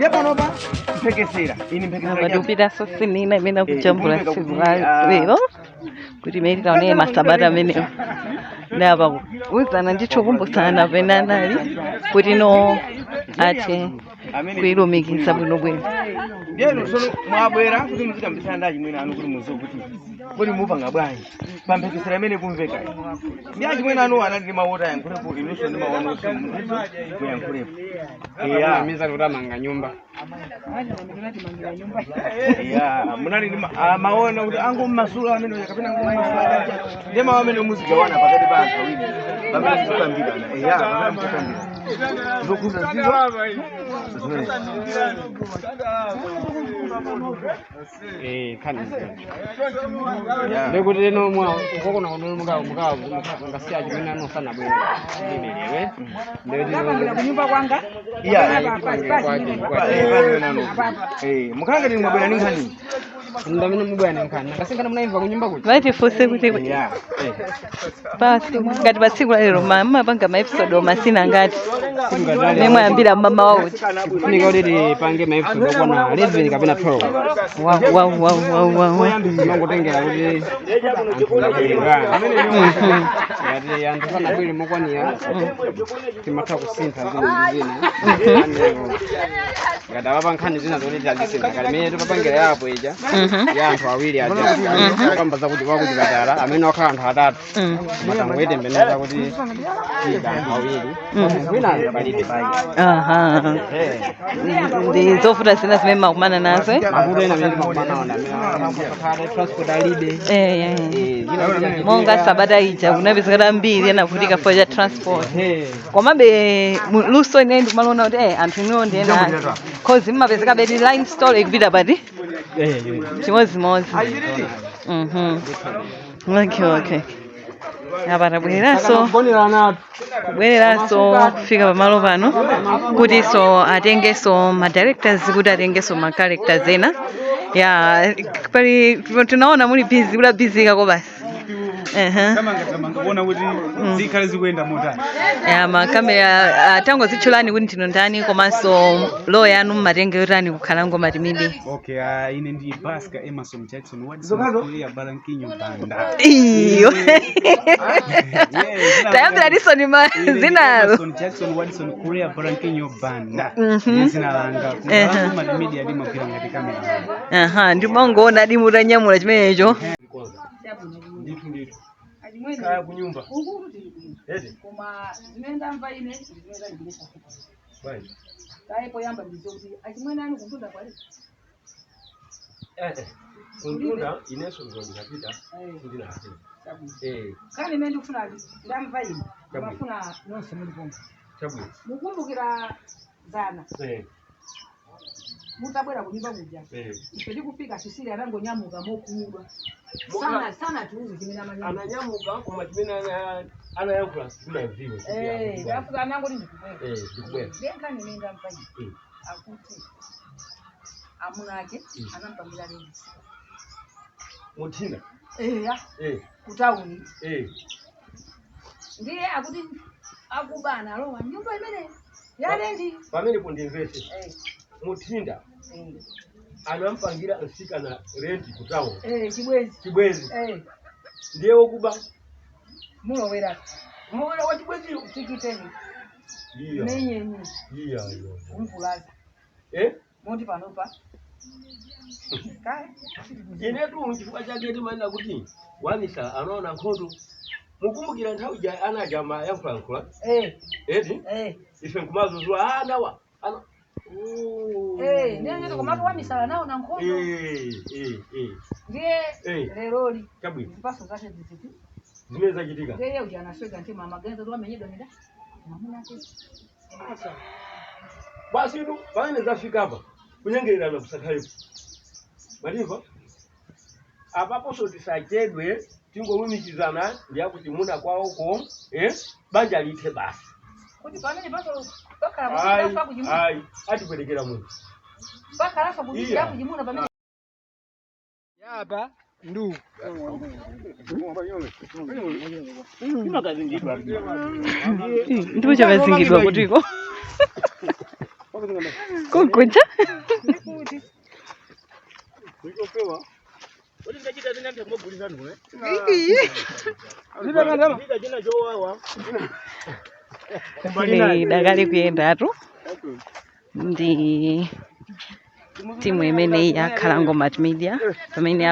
Ndiye panopa mphekesera ini mphekesera Apa chabe. tikupitanso scene ina imene akujambula ikumveka tsiku kuti, la lero kuti imene titaonere masabata amenewo ndi apa kuuzana ndithu kukumbutsana pene anali kuti no athe Amene kuilumikiza bwinobwino. Ndiyeno sono mwabwera kuti muzikambisana ndi achimwene anu kuti muziwe kuti kodi mupanga bwanji pamphekesera imene kumveka iyi. Ndi achimwene anu anali ndi mawu oti ayankhulepo, inunso ndi mawu anunso muyankhulepo. Eya. Miza kuti amanga nyumba. Eya, munali ndi maona kuti angommasula amene kapena angommasula chacha. Ndiye mawu amene muzigawana pakati pa anthu awiri pamene mukukambirana. Eya, pamene mukukambirana zokhuza ziko zimenezi. Khani ndikuti lino mwa ukokona kuno muka muka mukasiya chimene anosana bwino ndinelewe. Ndapangira kunyumba kwanga. Iya. Kwake. Mukanga ndini mwabwera ndi nkhani. Ndamene mubwana nkhani nakasingana munaimva kunyumba kuja. Vatifunse kuti Iya. pasi ngati pa tsiku la lero mumapanga ma episode ma scene angati memwayambira mmama wauti? Kufunika kuti tipange ma episode okwana 11 kapena 12. Wow. Mangotengera kuti anthu abwera, ngati anthu sanabwere mokwanira timatha kusintha zina ndi zina. Ngati apapa nkhani zina zoti tazisintha ngati imene tipapangira yapo ija ya anthu awiri aja kamba zakuti wakuchipatala amene wakhala anthu atatu, matangoitembeneza kuti tiyika anthu awiri, wina palibe. Aha, ndi zovuta zina zimene makumana nazo, eh? Mavuto ena amene timakumana nawo amene akhala transport alibe. Eh. Monga sabata ija kunapezeka ambiri anavutika for cha transport. Komabe luso ine ndikumaloona kuti anthu inuyo ndi ena ake, cause mmapezeka beti line story ikupita pati chimodzimodzi. Okay, apa tabwereranso kubwereranso kufika pamalo pano kuti so atengeso ma directors kuti atengeso ma characters ena. Ya, pali tinaona muli busy kula busy kako basi. Tamanga tamanga kuona kuti zikhale zikuyenda motani. Ya, makamera atangozitchulani kuti ndinu ndani komanso role yanu mmatenge yotani kukhalango Multimedia. Okay, ine ndi Baska Emerson Jackson Watson ya Balankinyo Banda. Iyo, tayambira tisoni ma zinalo. Emerson Jackson Watson Korea Balankinyo Banda. Ndi zina langa. Kukhalango Multimedia ndimagwira ngati camera. Aha, ndimangoona di mutanyamula chimenecho. Ndithu ndithu. Kaya kunyumba. Eti. Koma zimene ndamva ine ndi zimene zandibweretsa. Bwanji. Kaye poyamba ndizo kuti achimwene anu kuntunda kwali. Kuntunda inenso ndo ndinapita sindinafika. Kani imene ndikufuna ndamva ine ndimafuna nonse muli pomwe. Chabwino. Mukumbukira zana mutabwera kunyumba kuja, ife tikufika Sisili anangonyamuka mokhumudwa sana sana, tiuze chimene amanyamuka. Ananyamuka koma chimene anayankhula sinadziwe. Alafu anangoti ndikubwera. Ndikubwera. Ndiye nkhani imene ndamva ine akuti amuna ake anampangira rent. Muthina. Eya. Kutawuni. Ndiye akuti akubana alowa nyumba imene ya rent. Pamenepo ndimvese. Muthinda anampangira msikana rent kutawo. Chibwezi. Chibwezi. Ndiye wokuba Mulowera. Mulowera wa chibweziyo. Tikiteni. Iya. Menyeni. Iya iya. Kumvulaza. Moti panopa kale. Inetu chifukwa chake timanena kuti wamisala anaona nkhondo. Mukumbukira nthawi ija anaja mayankhulayankhula eti? Ife nkumazuzula anawa ana. Oh. Ndiye komatu wamisala naona nkhondo. Ndiye leroli Chabwino. zipaso zake ziziti Zimene zachitika. Ndiye iye uja anasweka mtima, amaganiza kuti wamenyedwa nda mwamuna ake. Basi tu pamene zafika apa kunyengererana kusakhalepo matimva apaponso tisachedwe, tingolumikizana ndiyakuti muna kwawoko banja lithe basi. Kuti pamene paso pakhala Ayi, kuchirafa kuchimuna. Ayi, atipwetekera munthu. Pakhalaso kuchira kuchimuna pamene. Yapa ndu Ndipo chakazingidwa kutiko. Kunkuja. Ndi dakali kuyendatu ndi timu imeneyi ya Khalango Multimedia pamene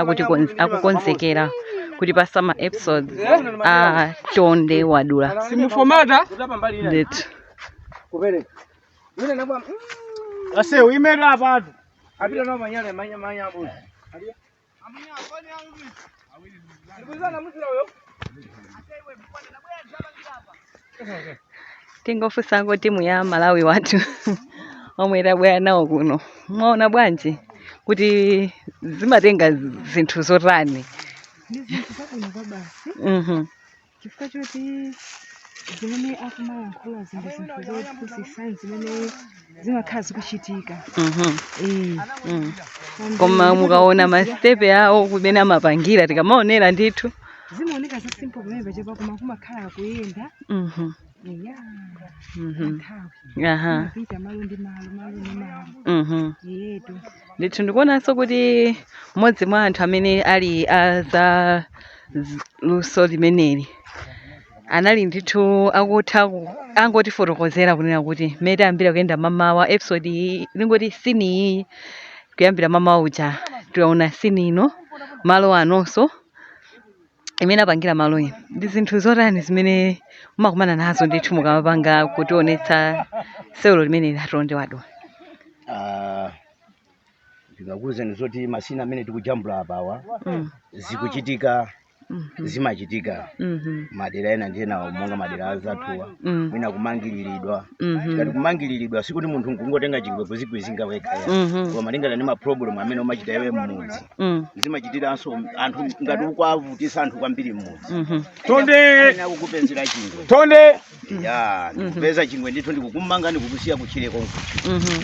akukonzekera kuti pasa ma episodes a Tonde Wadula. Simufomata. Ndithu. Ase uimera apatu. Apita nawo manyala manya manya apo. Tingofunsako timu ya Malawi wathu omwe tabwera nawo kuno. Mwaona bwanji kuti zimatenga zinthu zotani? Ndi zinthu zabwino kwa basi chifukwa choti zimene akumayankhula zinthu zinthu zophunzitsa zimene zimakhala zikuchitika. Eh. Koma mukaona masitepe awo kumene amapangira tikamaonera ndithu. Zimaoneka za simple pamene pachepa koma kumakhala kuyenda. Eya. Nthawi. Kupita malo ndi malo, malo ndi malo. Yetu. Ndithu ndikuonanso kuti mmodzi mwa anthu amene ali a za luso limeneli anali ndithu akutha angotifotokozera kunena kuti mmene tayambira kuyenda mamawa episode iyi lingoti scene iyi kuyambira mamawa uja tiwaona scene ino malo anonso imene apangira malo ino ndi zinthu zotani zimene mumakumana nazo ndithu mukamapanga kutionetsa sewero limene la Tonde Wadula. Ndingakuwuzeni zoti ma scene amene tikujambula apawa zikuchitika, zimachitika madera ena ndi enawo monga madera azathuwa, mwina kumangiriridwa. Tikati kumangiriridwa sikuti munthu nkungotenga chingwe kuzigwizinga wekha ya. Koma malingana ndi ma problem amene umachita iwe mmudzi, zimachitiranso anthu ngati ukuavutisa anthu kwambiri mmudzi. Tonde. Amene akukupezera chingwe. Tonde. Ya, ndikupeza chingwe ndithu ndikukumanga ndikukusiya kutchire konko.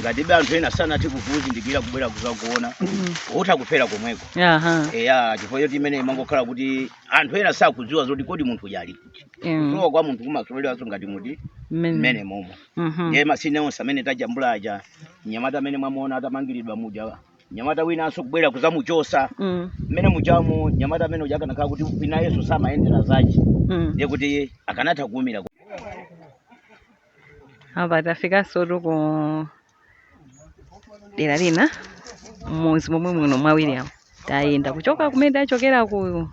Ngatibe anthu ena sanathe kukuzindikira kubwera kuzakuona, utha kufera komweko. Eya, chifukwa choti imene imangokhala kuti anthu ena sakudziwa zoti kodi munthu uja ali kuti. Kusowa kwa munthu kumasoleranso ngati muti mmene momo. Ndiye ma scene onse amene tajambula aja, mnyamata amene mwamuona atamangiridwa muja, mnyamata winanso kubwera kuzamuchosa mmene mujamu, mnyamata amene uja akanakhala kuti winayenso samayendera zachi, ndiye kuti akanatha kuwumira. Apa tafikanso ku dera lina mmudzi momwe muno mwa William. Tayenda kuchoka kumene tachokera ku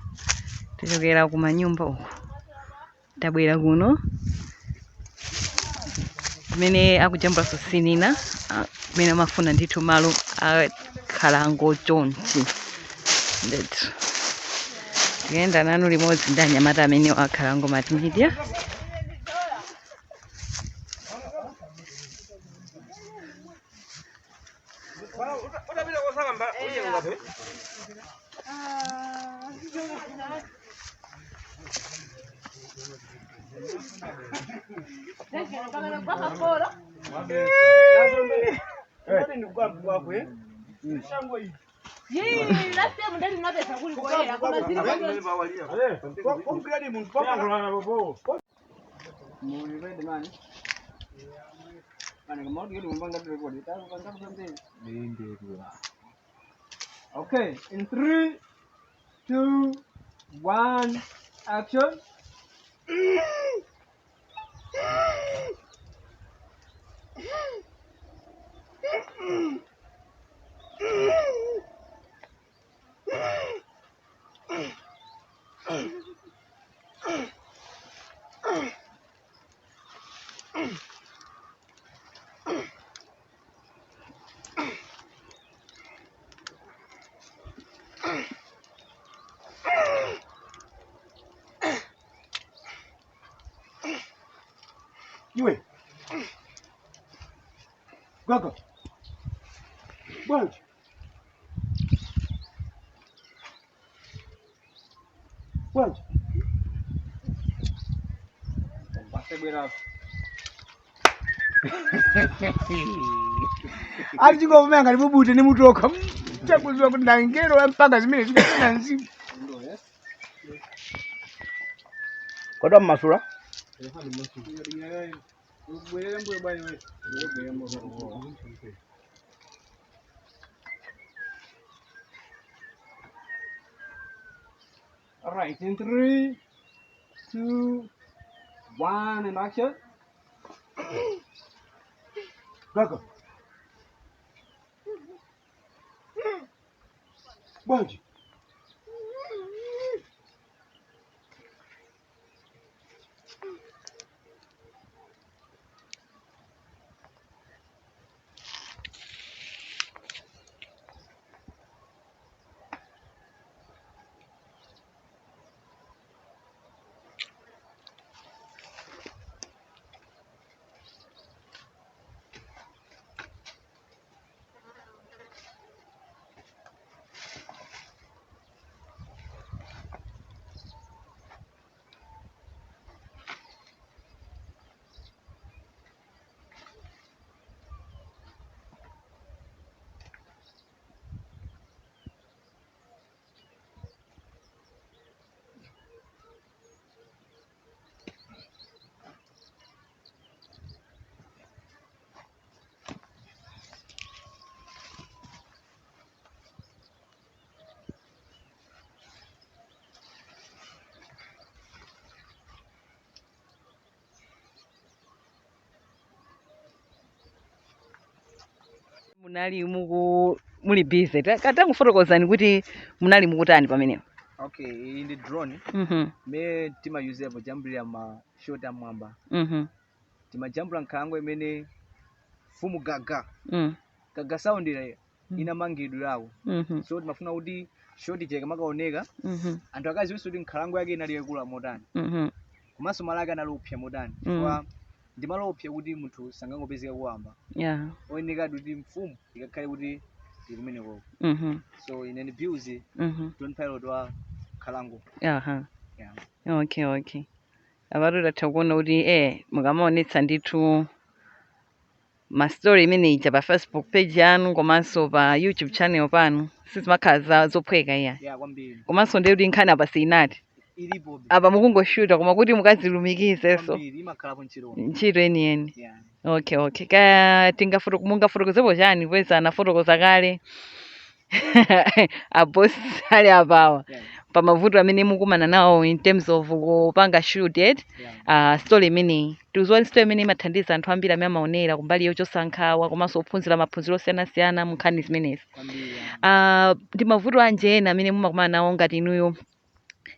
tachokera ku manyumba uku tabwera kuno kumene akujambulanso scene ina, kumene amafuna ndithu malo akhalango chonchi ndithu. Tikuyenda nanu limodzi ndi anyamata amene akhalango Multimedia. Okay, in 3, 2, 1, action. Iwe. Gaga. Bwanji. Bwanji. Ali chingomenya ngati bubute ni mutoka. Chakuziwa kuti ndangero mpaka zimene zikafuna nzimu. Kodwa mmasula? All right, in 3, 2, 1, and action. Gaga. Bwanji. Munali muku muli busy. Katangofotokozani kuti munali mukutani pamenepo. Okay, iyi ndi drone imene timayuzira pojambulira ma shot amwamba. Timajambula nkhalango imene mfumu Gaga Gaga sound ila inamangidwirako. So timafuna kuti shot ija ikamakaoneka anthu akaziwenso kuti nkhalango yake inali yakula motani, komanso malo ake anali opsa motani, chifukwa ndi malo opsa kuti munthu sangangopezeka kuwamba. Oyenekadi kuti mfumu ikakhale kuti ili kumenekoko. So ine ndi busy drone pilot wa nkhalango. Yeah. Okay, okay. Apatu tatha kuona kuti mukamaonetsa ndithu ma story imene ija pa Facebook page yanu komanso pa YouTube channel panu sizimakhala zophweka iya. Yeah, kwambiri. Komanso ndiye kuti nkhani apa siyinati. Ilipo. Apa mukungoshuta koma kuti mukazilumikizenso. Kwambiri imakhalapo ntchito. Ntchito yeniyeni. Yeah. Okay, okay. Kaya mungafotokozepo chani kweza anafotokoza kale abosi ali apawa. Yeah. Pamavuto amene mukumana nawo in terms of kupanga shoot yet. Yeah. Story imeneyi tiuziwa story imene imathandiza anthu ambiri amene amaonera kumbali yochosa nkhawa komanso ophunzira maphunziro osiyanasiyana mu nkhani zimenezi. Kwambiri. Yeah. Ndi mavuto anji ena amene mumakumana nawo ngati inuyo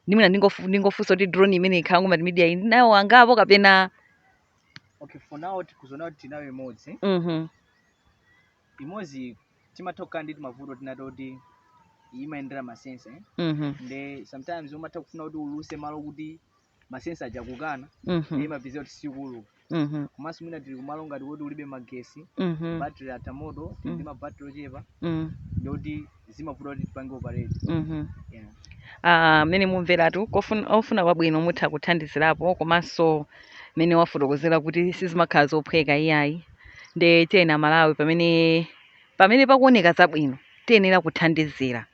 ndimwina ndingofunsa kuti drone imene ikhala ngati media iyi nawo angapo kapena? Okay, for now tikuzoona kuti tinayo imodzi. Imodzi timatha kukhala ndi mavuto tinati kuti imayendera ma sensor. Nde sometimes umatha kufuna kuti uluse malo kuti ma sensor aja kukana, ndiye imapeza kuti sikuluka. Komanso mwina tili kumalo ngati kuti ulibe magesi, battery atha moto, tili ndi ma battery ochepa, ndikuti zimavuta kuti tipange operate. Yeah. Mmene mumveratu ofuna kwabwino mutha kuthandizirapo komanso mmene wafotokozera kuti sizimakhala zophweka iyayi. Nde tiyena Malawi pamene pakuoneka zabwino tiyenera kuthandizira.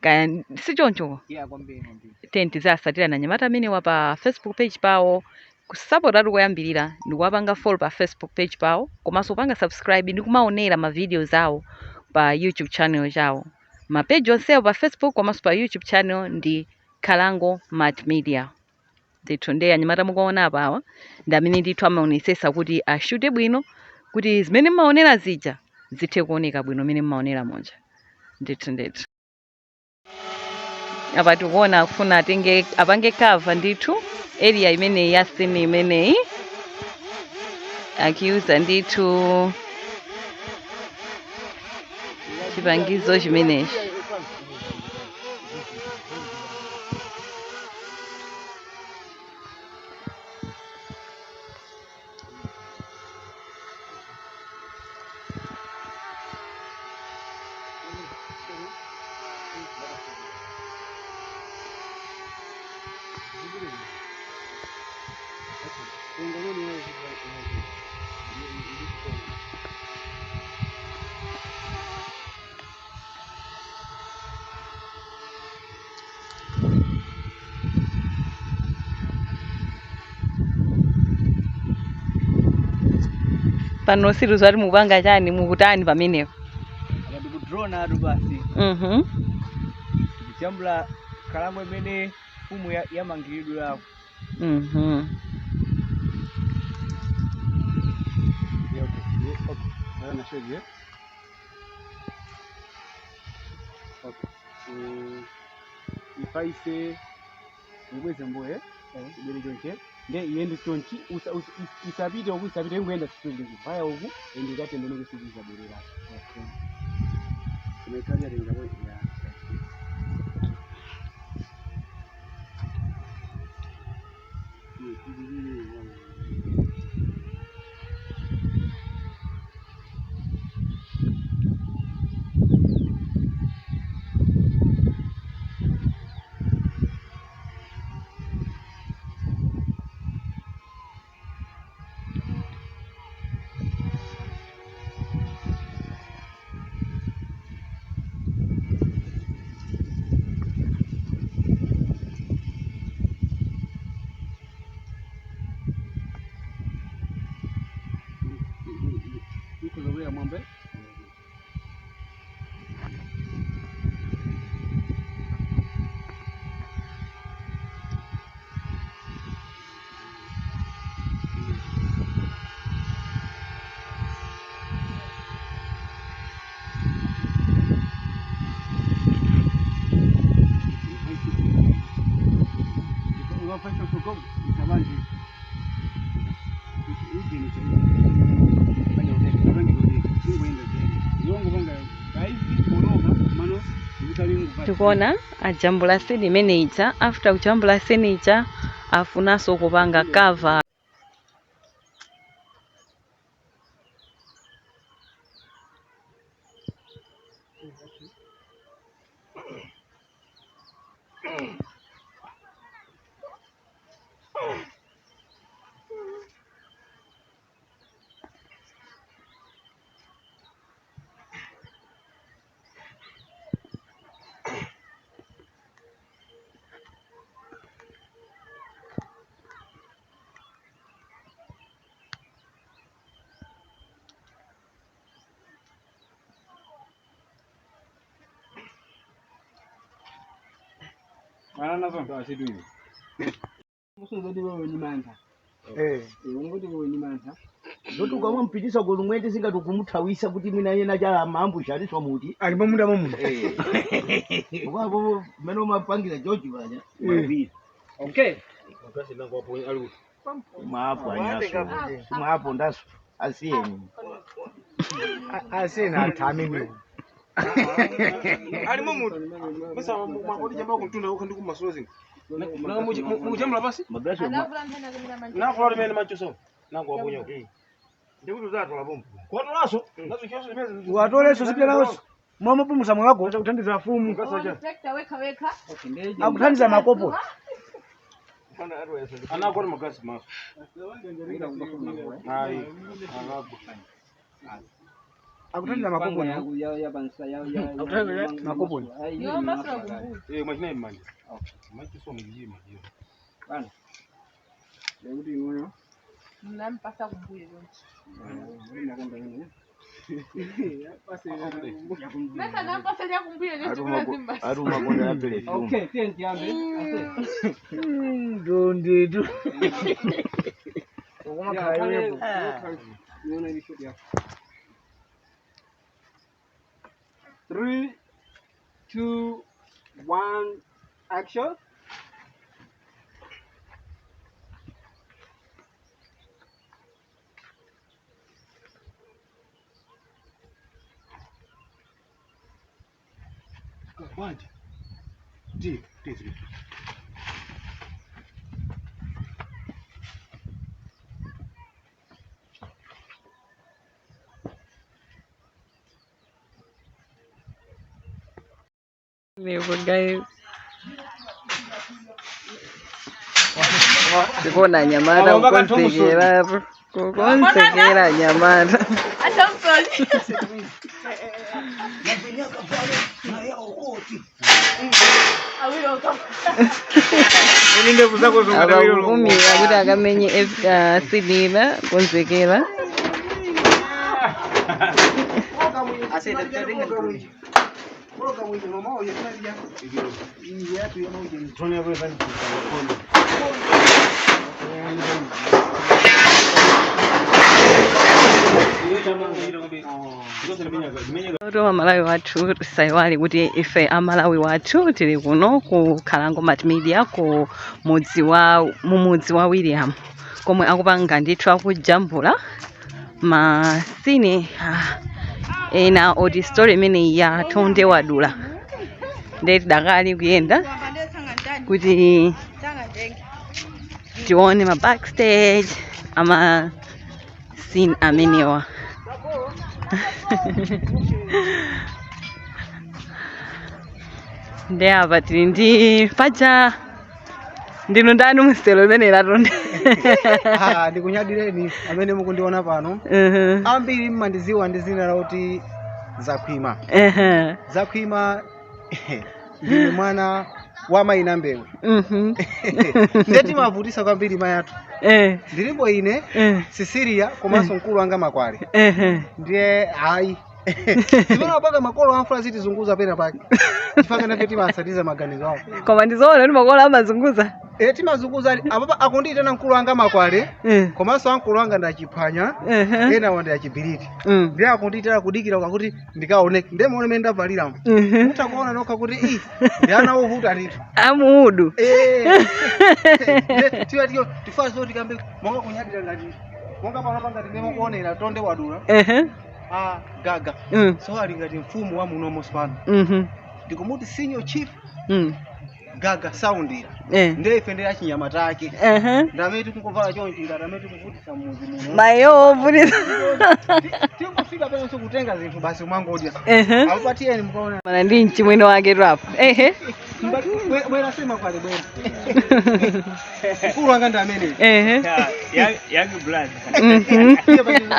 Kaya si choncho? Yeah, kwambiri kwambiri. Tiyeni tizasatira na anyamata amenewa pa Facebook page pawo, kusapotatu koyambirira ndikuwapanga follow pa Facebook page pawo komanso kupanga subscribe ndi kumaonera ma videos awo pa YouTube channel chawo. Ma page onsewo pa Facebook komanso pa YouTube channel ndi Khalango Multimedia. Ndithu ndiye anyamata mukuwaona apawa ndi amene ndithu amaonesesa kuti ashute bwino kuti zimene mmaonera zija zithe kuoneka bwino mmene mmaonera monja. Ndithu ndithu. Apa tikuona akufuna atenge apange cover ndithu area imeneyi ya scene imeneyi akiuza ndithu chipangizo chimenechi. Pano sitikudziwa kuti mukupanga chani, mukutani pamenepo? Apa tikudrona atu basi. Tikujambula nkhalango imene mfumu yamangiridwirako. Yeah, okay. Yeah, okay. Na shade, yeah? Okay. If I say ubweze mboye ibere chonche nde iyende chonchi isapite uku, isapite, ingoenda chonchi vaya uku ende ikatembenuke kusikiza bwerera. Okay. Imekalia lenga boy ya. Ikulowera mwambe. Tikuona ajambula scene imene ija. After kujambula scene ija, afunanso kupanga cover. Zoti ukamwampitisa kulumwete singati kumuthawisa kuti mwina yena cha mambu chaliswa muti alimo munda momuno. Ukapo mmene umapangira George paja mapira. Okay. Mwapo anyaso mwapo ndaso asiyeni. Asiyeni athame alimo mutu masa mwakoti jamba kuntunda uko ndi kumasolo zinthu mujambula pasi. Magrasi. Nakola limene machoso nango waponya ndikuti uzatola pompo kwatolaso nazo chonso limene Watoleso zipita mwamapumusa mwako kuthandiza afumu akuthandiza makopo. Anakora magrasi maso ayi akuthandiza makopo makopo. Eh, mwachina imanje machiso mujima hiyo. Bana. Ndikuti iwoyo. Mnampasa kumbuyo chonchi. Mesa nampasa chakumbuyo chonchi kuna zimba. Ari umakonda ya perfume. Okay, tiye tiyambe. Ndondetu. Three, two, one, action. One, two, three. Nebo guys. Tikuona nyamata kukonzekera, kukonzekera nyamata. Akakukumira kuti akamenye sidina konzekera. Oto Malawi wathu saiwali kuti ife amalawi wathu tili kuno ku Khalango Multimedia ku mudzi wa mumudzi wa William komwe akupanga ndithu akujambula ma scene ena oti story imeneyi ya Tonde Wadula. Ndiye tidakali kuyenda kuti tione ma backstage ama scene amenewa. Ndi apa tili ndi paja ndinu ndani muselo limene latonde? Ah, ndikunyadireni amene mukundiona pano. Ambiri mmandiziwa ndi zina lakuti Zakhwima. Zakhwima ndine mwana wa mayi Nambewe. Ndiye timavutisa kwambiri mayi athu. Ndilipo ine Sisilia komanso mkulu wanga Makwale. Ndiye hayi zimene wapanga makolo amfula zitizunguza pena pake chifukwa nafe timasatiza maganizo awo. Koma ndizoona kuti makolo amazunguza. Timazunguza apapa akundiitana mkulu wanga Makwale komanso amkulu wanga ndachiphwanya ena wandi achibiriti. Ndiye akundiitana kudikira kakuti ndikaoneke ndiye muone mmene ndavaliramo. Mutakuona nokha kuti ii ndi ana ovuta ndithu. Amuudu. Tiyo tifazo tikambe monga kunyadira ngati monga pano pangati mmene mukuonera Tonde Wadula. Gaga. So ali ngati mfumu wa munomo pano. Ndikumuti senior chief Gaga Soundira. Ndiye ife ndi achinyamata ake. Ndamene tikungovala chonchi ngati amene tikuvutisa mudzi muno. Mayo ovutisa. Tingofika penanso kutenga zinthu basi umangodya. Apo patiyeni mukaona. Mana ndi mchimwene wake tu apo. Bwera sema kwale bwera. Mkulu wanga ndi amene. Young blood.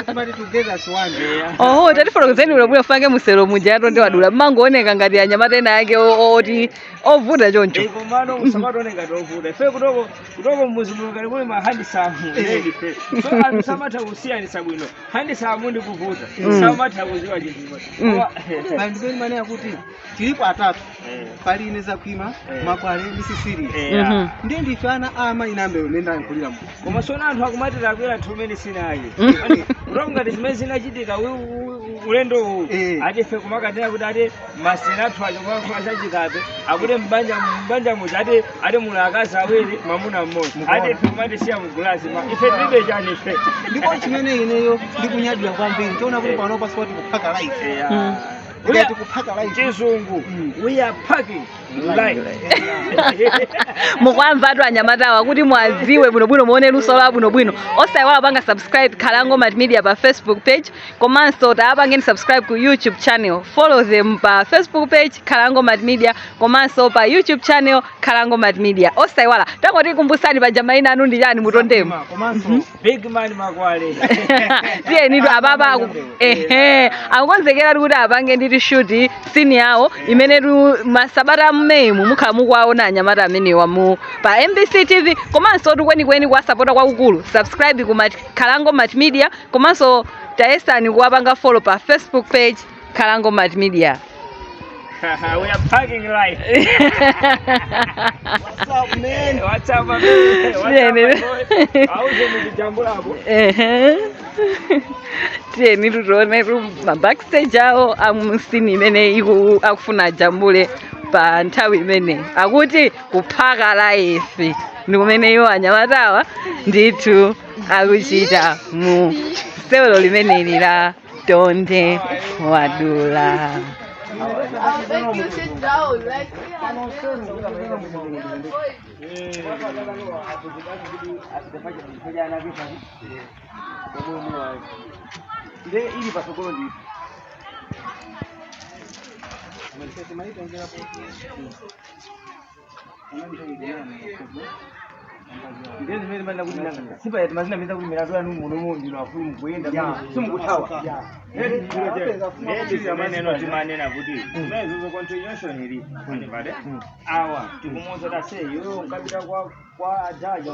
Timati together as one. Oho, tatifotokozeni bwino fange muselo muja Tonde Wadula mmangooneka ngati anyamata ena ake oti ovuta choncho. Komano usamatoone ngati ovuta ife kutoko kutoko mmuzi muno ngati muli mahandisamu ife so anthu samatha kusiyanisa bwino handisamu ndi kuvuta samatha kuziwa chinthu. Pali ndimene manena kuti tilipo atatu. Pali ine Zakhwima, Makwale ndi Sisilia. Ndiye ndife ana amayi Nambewe mmene ndayankhulira mu. Koma sona anthu akumatira akwera thumene sinayi kutoko ngati zimene zinachitika ulendo uwu ati ife kumakatera kuti ati masina athu acho kumakhala chachikape akuti mbanja muja ati ati muli akazi awiri mwamuna mmodzi ati ife kumatisiya mugulasi ife tilibe chani ife. Ndipo chimene ineyo ndikunyadira kwambiri tiona kuti pano pasipoti kuphaka life. Kuphaka life. Chizungu we are packing life. Mukwamva atu anyamatawa kuti mwaziwe bwinobwino muone luso la bwinobwino. Osayiwala panga subscribe Khalango Multimedia pa Facebook page komanso taapangeni subscribe ku YouTube channel. Follow them pa Facebook page Khalango Multimedia komanso pa YouTube channel Khalango Multimedia. Osayiwala tangotikumbusani paja mayina anu ndi chani mutondemo. Komanso Big man Makwale. Tiyeni tu apapa akukonzekera kuti apange nditi shoot scene yawo imene tu masabata mmemu mukhala mukuwaona anyamata amenewa mu pa MBC TV komanso tikwenikweni kuwasapota kwakukulu. Subscribe ku Khalango Multimedia komanso tayesani kuwapanga follow pa Facebook page Khalango Multimedia. We are packing life. What's up man? What's up man? What's up my boy? Auze mujambula apo. Tiyeni tutione tu ma backstage awo amusini imene akufuna ajambule pa nthawi imene akuti kuphaka life ndi kumene iwo anyamatawa ndithu akuchita mu sewelo limeneli la Tonde Wadula. Ndiye ili pasokolo ndi ndiye zimene manda kuti nanga sipa yati mazina meza kuti milandu yanu muno muno ndino afumu kuyenda simukuthawa. Ndiye zimene timanena kuti zimene zozo continuation ili pale awa tikumuwuza tase iwe unkapita kwa ajaji.